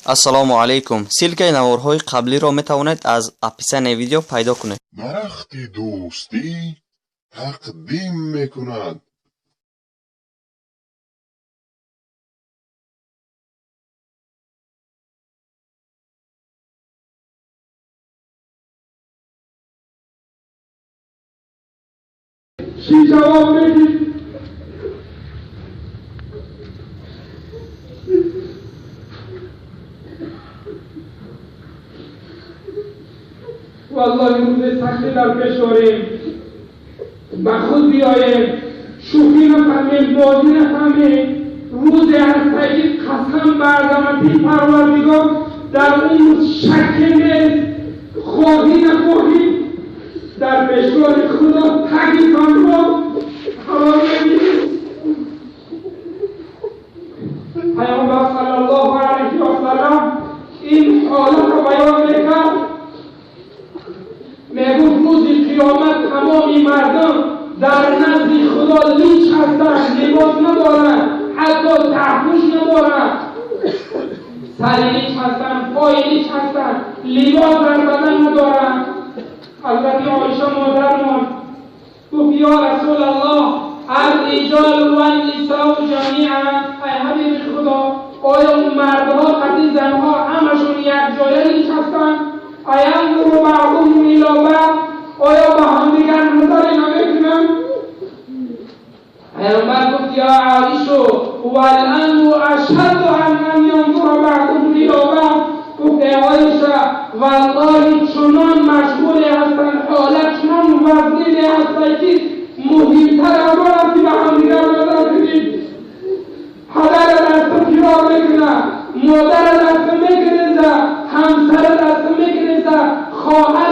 Ассалому алайкум. Ссылкаи наворҳои қаблиро метавонед аз описанияи видео пайдо кунед. Дарахти дӯстӣ тақдим мекунад. Чӣ ҷавоб медид? Валлоҳи, рӯзи сахтӣ дар пеш дорем. Ба худ биёем, шӯхӣ нафаҳмем, бозӣ нафаҳмем. Рӯзе ҳастай, ки қасам ба азамати Парвардигор, дар он рӯз шакке нест, хоҳӣ нахоҳӣ, дар пешгоҳи Худо таги фамро қарор мегирем. Паёмбар саллаллоҳу алайҳи васаллам ин ҳолатро баён мекард, мегуфт: рӯзи қиёмат тамоми мардум дар назди Худо лич ҳастанд, либос надоранд, ҳатто таҳпӯш надоранд, сари лич ҳастанд, пои лич ҳастанд, либос дар бадан надоранд. Ҳазрати Оиша модармон гуфт: «Ё Расулаллоҳ, الرجال والنساء جميعا؟» ای حبیب خدا، آیا مردها قطعی زنها همشون یک جایه لیچ هستند؟ أينظر بعضهم إلى بعض؟ آیا با همدیگر نظری نمیکنند؟ پیامبر گفت: یا عایشه، والامر اشد ان ينظر بعضهم الى بعض. گفت: ای عایشه، والله چنان مشغول هستند، حالت چنان وزنی هستند که مهمتر از آن است که به همدیگر نظر کنید. پدر دست فیرار میکنه، مادر دست میگریزه، همسر دست میگریزه، خواهر.